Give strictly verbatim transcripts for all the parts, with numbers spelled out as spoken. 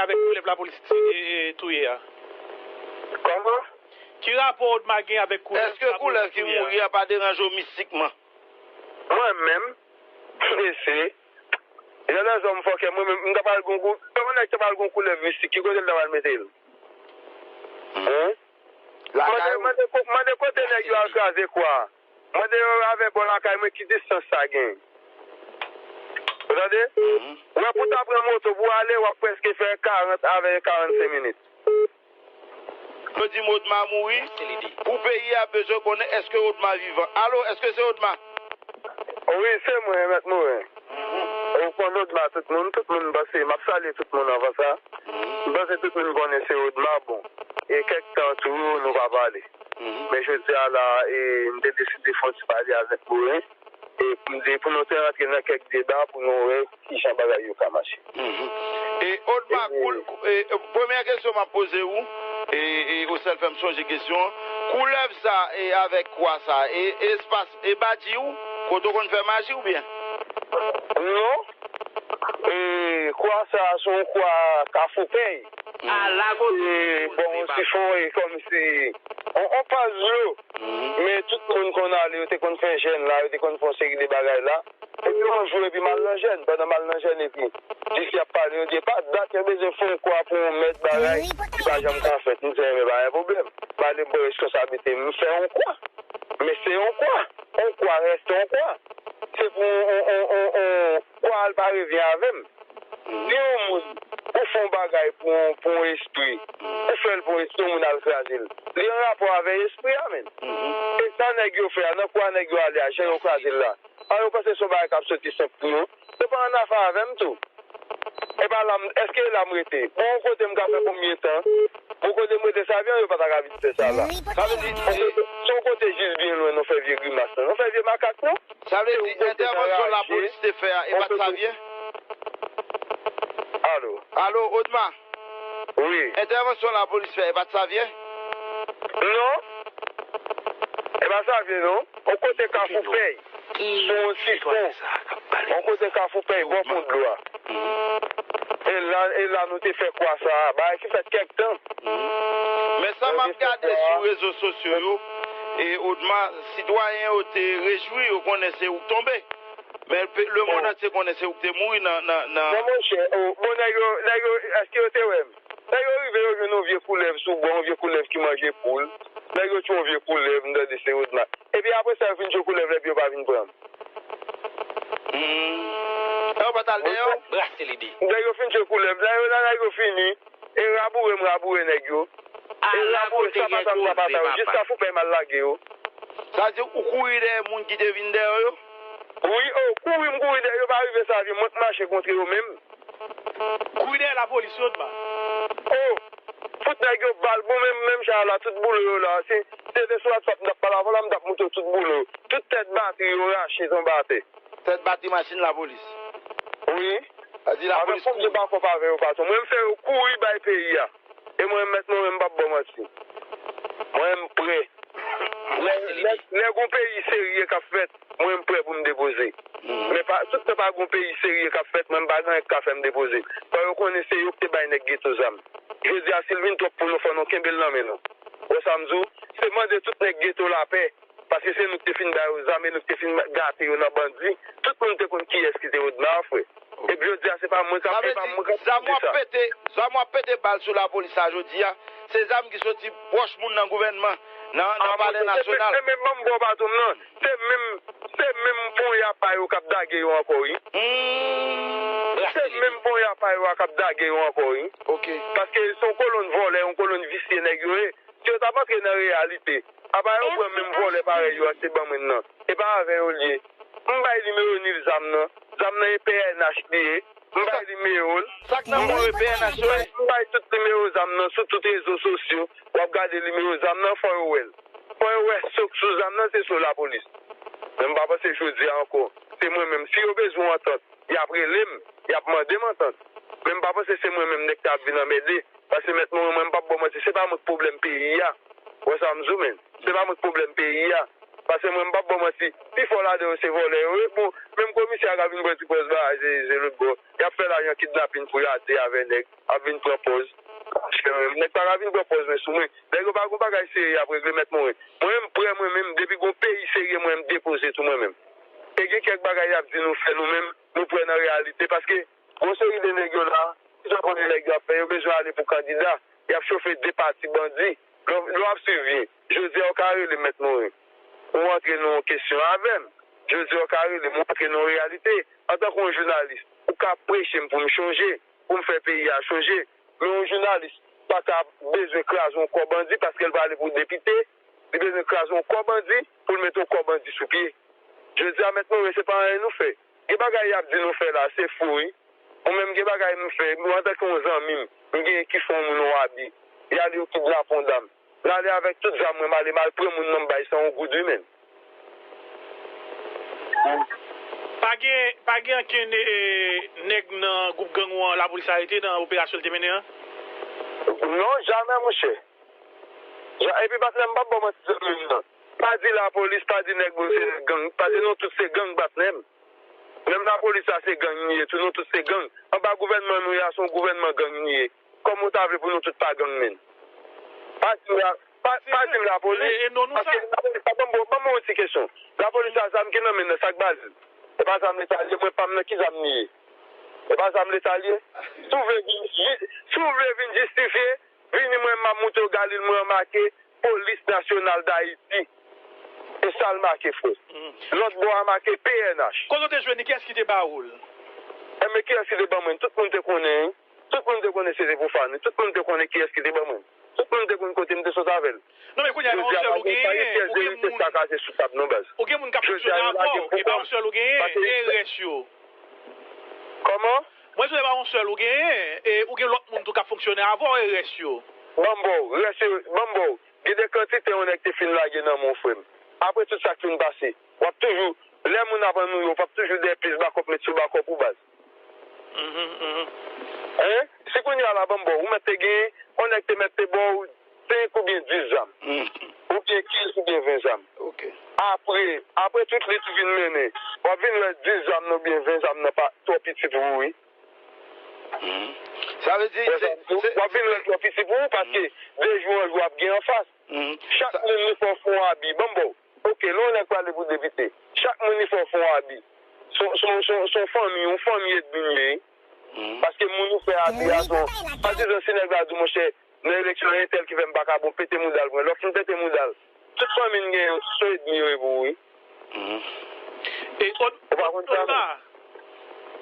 Avèk koulèv lapolis ti- e- e- touye a? Kòman? Ki rapò Odma gen avèk koulèv Èske koulèv ki mouri a pa deranje w mistikman? Mwen menm, mesye, jan lèzòm fòkè, mwen menm, m ta pral gon kou, kòman nèg ta pral gon koulèv mistik, ki kote l ta pral mete l? Hein? Lakay ou. Mande, mande ko- mande kote nèg yo al kraze kwa. Mande yo avè bò lakay mwen ki distans sa gen. Ou tande? Ou wè pou ta pran moto pou ale, w ap prèske fè karant avè karannsenk minit. Yo di m Odma mouri. Pou peyi a bezwen konnen èske Odma vivan. Alo, èske se Odma? Wi, se mwen, Mèt Morin. Ou konn Odma, tout moun, tout moun panse, m ap salye tout moun anvan sa. M panse tout moun konnen se Odma, bon. E kèk tan tou, nou pa pale. Men jodi a la, e, m te deside fè yon ti pale avèk Morin. E pou m di, pou nou te rantre nan kèk deba, pou nou wè kijan bagay yo ka mache. E Odma, e, koul- e, e, premyè kesyon m ap poze ou, e, e, ou sèl fè m sonje kesyon an. Koulèv sa, e, avèk kwa sa, e, e espas, e badji ou, kote w konn fè maji oubyen? Non. E, kwa sa, se yon kwa Kafou Pèy. Ala kote e, bon, sifon, e, kòmsi, on, on paz dlo. Men tout moun konn ale, yo te konn fè jèn la, yo te konn fè yon seri de bagay la. Epi yon jou, epi m al nan jèn, pandan m al nan jèn, epi, jis y ap pale, yo di, epa dat, yo bezwen fè yon kwa pou yon mèt bagay, ki pa janm ka fèt. M di, men pa gen pwoblèm. M ale m pran reskonsablite m, m fè yon kwa. Men se yon kwa. Yon kwa reste yon kwa. Se pou yon, yon, yon, yon, yon kwa al pa revyen avè m. Si yon moun, ou fè yon bagay pou yon, pou yon espri, ou fè l pou yon espri, yon moun al kraze l. Li an rapò avè espri a, menm. E sa nèg yo fè a, nan kwa nèg yo ale a, jan yo kraze l la. A, yo panse se yon bagay k ap soti senp pou yo. Yo pa annafè avè m tou. E pa la m, èske la m rete? Bon, yon kote m ka fè konbyen tan? Bon, kote m rete, sa vyen, yo pa ta ka vin fè sa la. Sa vle di, se yon kote jis byen lwen, nou fè vye grimas lan. Nou fè vye makak, non? Sa vle di, entèvansyon lapolis te fè a, e pa t sa vyen? Alo? Alo, Odma? Wi. Entèvansyon lapolis fè, e pa t sa vyen? Non. E pa sa vyen, non. On kote Kafou Pèy. Sou yon sifon. On kote Kafou Pèy, bò pon dlo a. E la, e la nou te fè kwa sa a. Bagay ki fèt kèk tan. Men sa m ap gade sou rezo sosyo yo, e Odma, sitwayen yo te rejwi, yo konnen se ou k tonbe. Men pe- lemonn antye konnen se ou k te mouri nan, nan, nan. Non, monchè, o, bon, nèg yo, nèg yo, èske yo te wè m? Nèg yo rive, yo jwenn yon vye koulèv sou bò, yon vye koulèv ki manje poul. Nèg yo tchwe yon vye koulèv, m tande se Odma. Epi apre sa, yo fin tchwe koulèv la, epi yo pa vin pran m. Hmm. Yo pa t al dèyè w? Brase lide. Nèg yo fin tchwe koulèv la, yo la, nèg yo fini. E raboure m raboure nèg yo. E raboure sapata m sapata yo. Jiska Kafou Pèy m al lage yo. Sa vle di ou kouri dèyè moun ki te vin dèyè w yo? Wi, o, kouri m kouri dèyè yo, pa rive sa vyen, mwen k mache kontre yo menm. Kouri dèyè lapolis yo, Odma. O, fout nèg yo bal, bon, menm, menm jan la, tout boule yo la. Si, si se te sou WhatsApp, m t ap pale avè w la, m t ap montre w tout boule yo. Tout tèt batri yo rache tonbe atè. Tèt batri machin lapolis. Wi. Sa di lapolis kouri. Avèk fòk de bakòp avè yo, patwon. Mwen, m fè yo kouri bay peyi a. E mwen, Mèt Morin, m p ap ba w manti. Mwen, m prè. Lè, lè, lè gon peyi serye k ap fèt, mwen, m prè pou m depoze. Men pa, tout tan pa gon peyi serye k ap fèt, mwen, m pa gen anyen k ka fè m depoze. Fò yo konnen se yo ki te bay nèg geto zam. Jodi a, si l vin twòp pou nou, fò nou kenbe l nan men nou. Ou wè sa m di w? Se mande tout nèg geto lapè. Paske se nou ki te fin ba yo zam e nou ki te fin gate yo nan bandi. Tout moun te konn kiyès ki te Odma, frè. Epi jodi a, se pa mwen k ap, se pa mwen k ap di sa. Sa vle di, zam w ap pete, zam w ap pete bal sou lapolis la jodi a, se zam ki soti pwòch moun nan gouvènman, nan, nan Palè Nasyonal. E menm, ban m ba w patwon m nan, se menm, se menm ponya pa yo k ap dage yo ankò, wi. Se menm ponya pa yo a k ap dage yo ankò, wi. Paske se yon kolonn vòlè, yon kolonn visye nèg yo ye. Si yo t ap antre nan reyalite, apa yo pran menm vòlè parèy yo a, se ban mwen nan. E pa avè yo l ye. M bay nimewo Nil zam nan. Zam nan e P N H li ye. M bay nimewo l. Sa k nan men w e P N H yo ye? M bay tout nimewo zam nan sou tout rezo sosyo. W ap gade nimewo zam nan, fò yo wè l. Fò yo wè so k sou zam nan, se so lapolis. Men m pa panse jodi a ankò. Se mwen menm. Si yo bezwen antant, y ap rele m, y ap mande m antant. Men m pa panse se mwen menm nèg k ap vin anmède. Paske Mèt Morin, mwen, m p ap ba w manti, se pa mwen k pwoblèm peyi a. Ou wè sa m di w, men. Se pa mwen k pwoblèm peyi a. Paske mwen, m p ap ba w manti, pifò ladan yo se vòlè yo ye. Bon, menm komisè a ka vin pran ti pòz bagay, se, se lòt bò. Y ap fè lajan kidnapin pou y a de avè nèg, ap vin pran pòz. Nèg pa ka vin pran pòz, men sou mwen. Nèg yo pa gon bagay serye y ap regle, Mèt Morin. Mwen, m prè mwen menm, depi gon peyi serye, mwen, m depoze tou mwen menm. E gen kèk bagay y ap di nou fè nou menm, nou prè nan reyalite. Paske, gon seri de nèg yo la, ki sa konnen nèg yo ap fè, yo bezwen ale pou kandida. Y ap chofe de pati bandi. Lè w ap swiv byen, jodi a ou ka rele m Mèt Morin. Ou antre nan yon kesyon avè m. Jodi a ou ka rele m, ou antre nan yon reyalite. Antanke yon jounalis, ou ka preche m pou m chonje, pou m fè peyi a chonje. Men yon jounalis pa ka bezwen kraze yon kò bandi paske l prale pou depite. Li bezwen kraze yon kò bandi pou l mete yon kò bandi sou pye. Jodi a, Mèt Morin, se pa anyen nou fè. Gen bagay y ap di nou fè la, se fo, wi. Mwen menm gen bagay m fè, mwen antanke yon zanmi m, m genyen ki fè yon moun yon abi. Y ale yo kidnape yon dam. M ale avèk tout zam mwen, m ale m al pran moun nan m bay san yon goud, wi, menm. Pa gen, pa gen ankenn e, nèg nan gwoup gang ou an lapolis arete nan operasyon l te mennen an? Non, jamè, monchè. Ja, epi patnè m, m p ap ba w manti, zanmi m nan. Pa di lapolis, pa di nèg mwen se gang, paske nou tout se gang, patnè m. Menm lapolis la se gang li ye tou, nou tout se gang. Anba gouvènman nou ye a, se yon gouvènman gang li ye. Kòman w ta vle pou nou tout pa gang menm? Pa di m la, pa, pa di m lapolis, paske lapolis la, ban m, ban m yon ti kesyon. Lapolis la, zam ki nan men l nan, sa k bal li? E pa zam Leta li ye, mwen pa m nan, ki zam li ye? E pa zam Leta li ye? Si w vle vin, si w vle vin jistifye, vini mwen m ap montre w Galil mwen an make Polis Nasyonal Dayiti. E sa l make, frè. Lòt bò a make P N H. Kote w te jwenn li? Kiyès ki te ba ou l? Enben, kiyès ki te ban mwen? Tout moun te konnen, wi. Tout moun te konnen se te Pwofani. Tout moun te konnen kiyès ki te ban mwen. Tout moun te konn kote m te sot avè l. Non, men kounye a, e pa yon sèl ou genyen. Ou gen moun. Ou gen moun k ap fonksyone avè w. E pa yon sèl ou genyen. E rès yo. Kòman? Mwen di w e pa yon sèl ou genyen, e ou gen lòt moun tou k ap fonksyone avè w e rès yo. Ban m ba w, rès yo, ban m ba w. Gen de kantite yon nèg te fin lage nan men w, frè m. Apre tout sa k fin pase, w ap toujou, lè moun ap annuiye w, w p ap toujou dèyè plis bakòp met sou bakòp ou, baz. Hein? Si kounye a la, ban m ba w, ou mèt te genyen, yon nèg te mèt te ba w senk oubyen dis zam. Oubyen kenz oubyen ven zam. Apre, apre tout li tou vin mennen, w ap vin wè dis zam nan oubyen ven zam nan pa twò piti pou ou, wi. Sa vle di, se, se. W ap vin wè l twò piti pou ou, paske de jou an jou ap gen anfas. Chak moun li fè w fè yon abi. Ban m ba w. Oke, lè yon nèg prale pou depite, chak moun li fè w fè yon abi. Se yon, se yon, se yon, se yon fanmi, yon fanmi edmi li ye. Paske moun ou fè abi a, se yon, pa egzanp, si nèg la di w, monchè, nan eleksyon entèl ki fè m pa ka bon, pete mouda l pou mwen. Lè w fin pete mouda l, tout fanmi n genyen yo, se yon edmi yo ye pou ou, wi. E, Od-, Odma,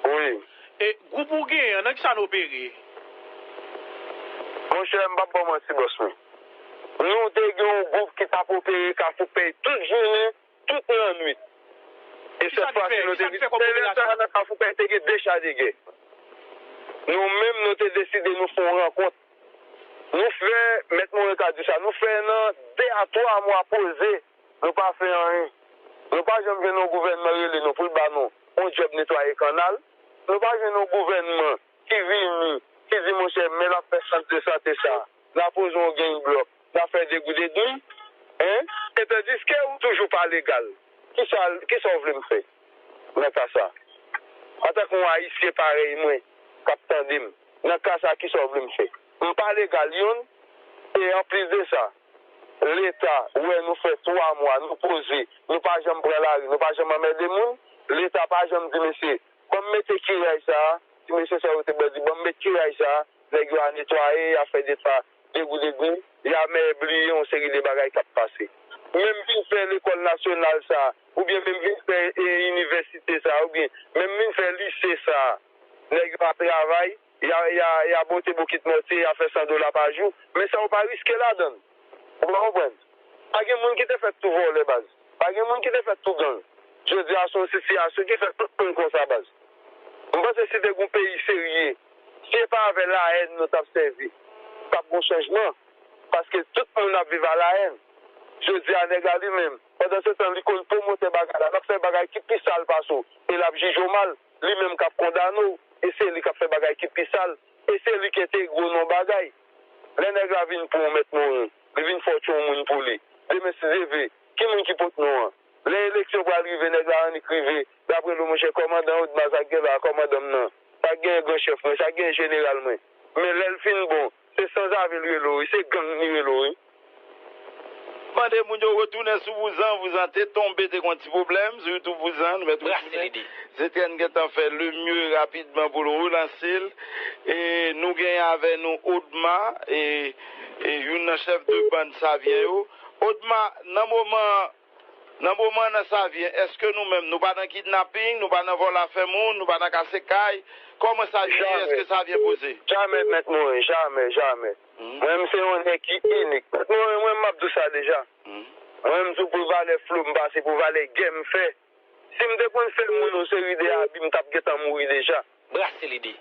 Wi. E gwoup ou genyen an, nan kisa n opere? Monchè, m p ap ba w manti, bòs mwen. Nou te gen yon gwoup ki t ap opere Kafou Pèy tout jounen, tout lannwit. E sèt fwa si nou te vin. Se lè sa a nan Kafou Pèy te gen de cha de gè. Nou menm, nou te deside nou fè yon rankont. Nou fè, Mèt Moren ka di sa, nou fè nan de a twa mwa poze, nou pa fè anyen. Nou pa janm jwenn yon gouvènman rele nou pou l ba nou yon djòb netwaye kannal. Nou pa jwenn yon gouvènman ki vini, ki di, monchè, men l ap fè sant de sante sa, n a poze yon gang blòk, n a fè degoudegou, en? E tandiske ou toujou pa legal. Kisa, kisa w vle m fè nan ka sa? Antanke yon Ayisyen parèy mwen k ap tande m, nan ka sa, kisa w vle m fè? M pa legal, youn, e anplis de sa, Leta wè nou fè twa mwa, nou poze, nou pa janm pran lari, nou pa janm anmède moun, Leta pa janm di, mesye, ban m mete kiray sa a, ti mesye sa yo te bandi, ban m met kiray sa a, nèg yo a netwaye, y a fè de pa degoudegou, y a mèbliye yon seri de bagay k ap pase. Men m vin fè lekòl nasyonal sa a, oubyen men m vin fè e, inivèsite sa a, oubyen men m vin fè lise sa a, nèg yo ap travay, y a, y a, y a bote bokit mòtye, y a fè san dola pa jou, men sa yo pa riske ladan l. Ou pa konprann? Pa gen moun ki te fèt tou vòlè, baz. Pa gen moun ki te fèt tou gang. Jodi a, se yon sitiyasyon ki fè tout moun konsa, baz. M panse si te gen yon peyi serye, si e pa avè lahèn nou t ap sèvi, t ap gen chanjman. Paske tout moun ap viv a lahèn. Jodi a, nèg la li menm, pandansetan, li konn pwomotè bagay la, l ap fè bagay ki pi sal pase w, e l ap jije w mal, li menm k ap kondane w, e se li k ap fè bagay ki pi sal, e se li k entegre w nan yon bagay. Lè nèg la vin pran w, Mèt Moren, li vin fè w tchwe yon moun pou li. Demen, si Dye vle, Ki moun ki pot non an? Lè eleksyon pral rive, nèg la annik rive. Dapre nou, monchè, kòmandan Odma, sa k gen la, kòmandan m nan. Sa k genyen, gran chèf mwen, sa k genyen, jeneral mwen. Men lè l fin bon, se sanzave l rele w, wi, se gang li rele w, wi. Mande moun yo retounen sou vouzan, vouzan te tonbe, te gen yon ti pwoblèm sou YouTube vouzan, nou mèt retounen. Se trè n gentan fè le mieux rapidman pou nou relanse l. E nou genyen avè nou Odma, e, e youn nan chèf de bann Savyen yo. Odma, nan moman, nan moman nan Savyen, èske nou menm, nou pa nan kidnaping, nou pa nan vòlò afè moun, nou pa nan kase kay? Kòman Savyen ye? Èske Savyen poze? Jamè, mèt Moren, jamè, jamè. Mwen, m se yon nèg ki inik. Mwen, mwen, m ap di w sa deja. Mwen, m di w pou valè flo m pase, pou valè gè m fè. Si m te konn fè moun yon seri de abi, m t ap gentan mouri deja. Brase lide.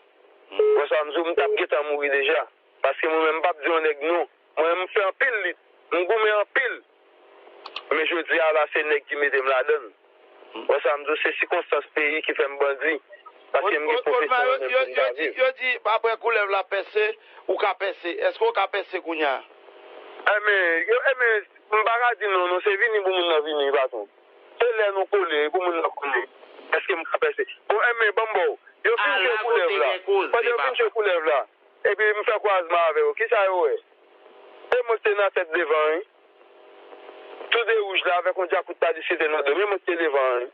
Wè sa m di w, m t ap gentan mouri deja. Paske mwen menm, m p ap di yon nèg non. Mwen, m fè anpil lit. M goumen anpil. Men jodi a la, se nèg ki mete m ladan l. Wè sa m di w, se sikonstans peyi ki fè m bandi. Paske m gen pwofesyon mwen menm pou m ka viv. Yo di, apre koulèv la pèse, ou ka pèse. Èske w ka pèse kounye a? Enben, yo, enben, m pa ka di non, non, se vini pou moun nan vini, patwon. Se lè nou kole, pou moun nan konnen. Èske m ka pèse? Bon, enben, ban m ba w. Yo fin jwe koulèv la. Pandan yo fin jwe koulèv la, epi m fè kwazman avè yo. Kisa yo wè? E mwen ki te nan tèt devan, wi. Tou de wouj la, avèk yon djakout pa diskite nan do m. E mwen ki te devan, wi.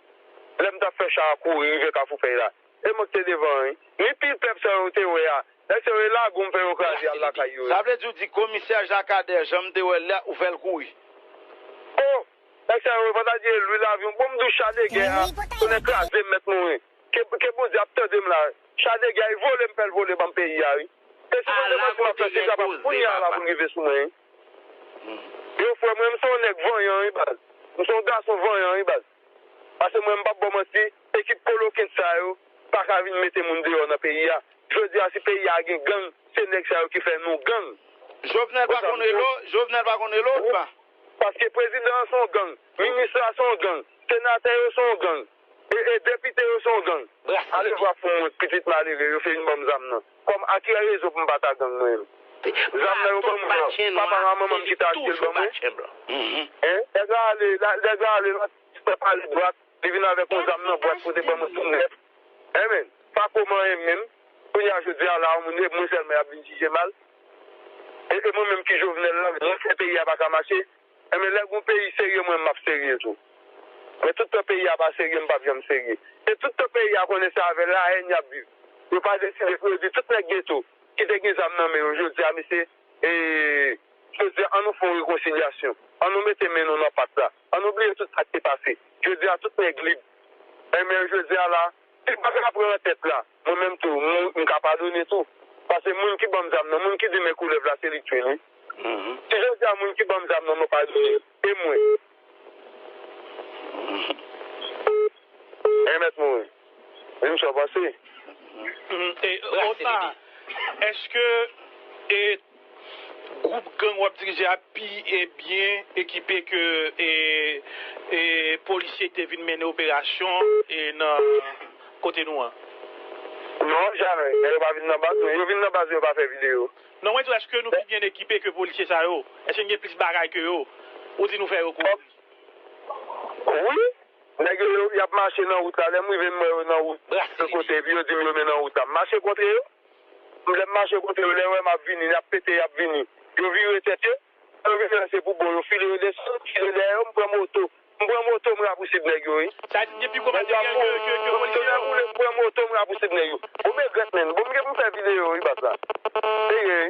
Lè m t ap fè cha a kouri, rive Kafou Fèy la. E mwen ki te devan, wi. Ni pil pèp sa yo te wè a. Nèg sa yo, e lagon m fè yo kraze al lakay yo, wi. Sa vle di w di komisè Jakadè, jan m te wè l la, ou fè l kouri? Oh! Nèg sa yo, fò ta di e lwi lavyon. Bon, m di w cha de gè a, tounen kraze m, mèt Moren. Ke, ke Bondye ap tande m la. Cha de gè a, e vole m fè l vole ban m peyi a, wi. E si Bondye mande m ap fè, se kapab kounye a la pou l rive sou mwen, wi. Yo, frè mwen, m se yon nèg vanyan, wi, baz. M se yon gason vanyan, wi, baz. Paske mwen, m p ap ba w manti, ekip kolokent sa yo pa ka vin mete moun deyò nan peyi a. Jodi a, si peyi a gen gang, se nèg sa yo ki fè nou gang. Jovenel pa konn rele w, Jovenel pa konn rele w, pa? Paske prezidan an se yon gang, minis la se yon gang, senatè yo se yon gang, e, e depite yo se yon gang. Ale vwa fon wont, pitit malere, yo fin ban m zam nan. Kòm a ki rezon pou m pa ta gang mwen menm? Zam nan yo ban m nan, papa m ak manman m ki te achte l ban mwen. Hein? Nèg la ale, la, nèg la ale, la, pale dwat, li vin avèk yon zam nan bwat kote ban mwen tou nèf. Enben, pa kòman enben menm. Kounye a jodi a la, yon moun, e mwen sèlman y ap vin jije mal. E, e mwen menm ki Jovenel la, mwen fè peyi a pa ka mache. Enben, lè gon peyi serye, mwen, m ap serye tou. Men tout tan peyi a pa serye, m p ap janm serye. E tout tan peyi a konnen se avè lahèn y ap viv. Yo pa deside pou yo di tout nèg geto ki te gen zam nan men yo, jodi a, mesye, e, jodi a, an nou fè yon rekonsilyasyon. An nou mete men nou nan pat la. An nou bliye tout sa k te pase. Jodi a, tout nèg lib. Enben, jodi a la, si l pa ka pran tèt la, mwen menm tou, m, m ka padone tou. Paske moun ki ban m zam nan, moun ki di men koulèv la, se li k tuye l, wi. Si jodi a moun ki ban m zam nan, nou padone, e mwen. E mèt Moren. Di m sa w panse. Mm, e, Otma, èske, e, gwoup gang w ap dirije a pi, e, byen ekipe ke, e, e, polisye ki te vin mennen operasyon, e, nan kote nou an? Non, jamè. Nèg yo pa vin nan baz mwen. Yo vin nan baz mwen, yo pa fè videyo. Non, mwen di w, èske nou pi byen ekipe ke polisye sa yo? Èske n gen plis bagay ke yo? Ou di nou fè yo kouri? Wi. Nèg yo, yo, y ap mache nan wout la. Lè m rive, m wè yo nan wout, yon kote, epi yo di m yo men nan wout la. M mache kontre yo. Lè m mache kontre yo, lè yo wè m ap vini, y ap pete, y ap vini. Yo vire tèt yo. Lè yo vini, se pou bon, yo file yo desann, m file dèyè yo, m pran moto. M pran moto, m rapousib nèg yo, wi. Sa di, gen pi gwo materyèl ke, ke, ke polisye yo. Tonè boule, m pran moto, m rapousib nèg yo. Bon, m regrèt, menm. Bon, m gen pou m fè videyo, wi, baz la. Serye, wi.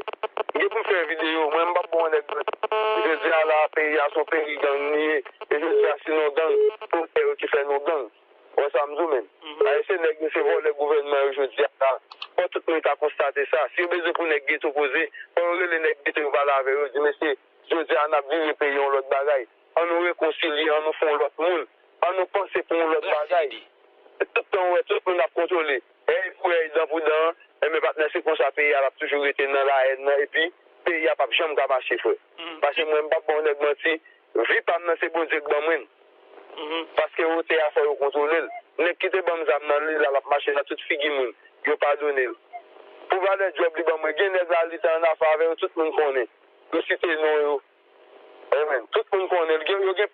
M gen pou m fè videyo. Mwen, m p ap bon nèg. Jodi a la, peyi a se yon peyi gang li ye. E jodi a, si nou gang, se yo ki fè nou gang. Wè sa m di w, menm. Paske se nèg yo, se vòlè gouvènman yo jodi a la. Fò tout moun ta konstate sa. Si yo bezwen pou nèg geto poze, fò yo rele nèg geto yo pale avè yo, di, mesye, jodi a n ap vire peyi yon lòt bagay. An nou rekonsilye, an nou fè yon lòt moun. An nou panse pou yon lòt bagay. Tout tan w wè tout moun ap kontwole. Èy pou èy, dan pou dan, enben patnè, se konsa peyi a l ap toujou rete nan lahèn nan, epi peyi a p ap janm ka mache, frè. Paske mwen, m p ap ba yon nèg manti, vi pa m nan se Bondye k ban mwen l. Paske wotè a fò yo kontwole l. Nèg ki te ban m zam nan, li la, l ap mache nan tout figi moun. Yo padone l. Pou valè djòb li ban mwen, gen nèg la, li te annafè avè yo, tout moun konnen. Yo site non yo. Amen. Tout moun konnen l. Gen, yo gen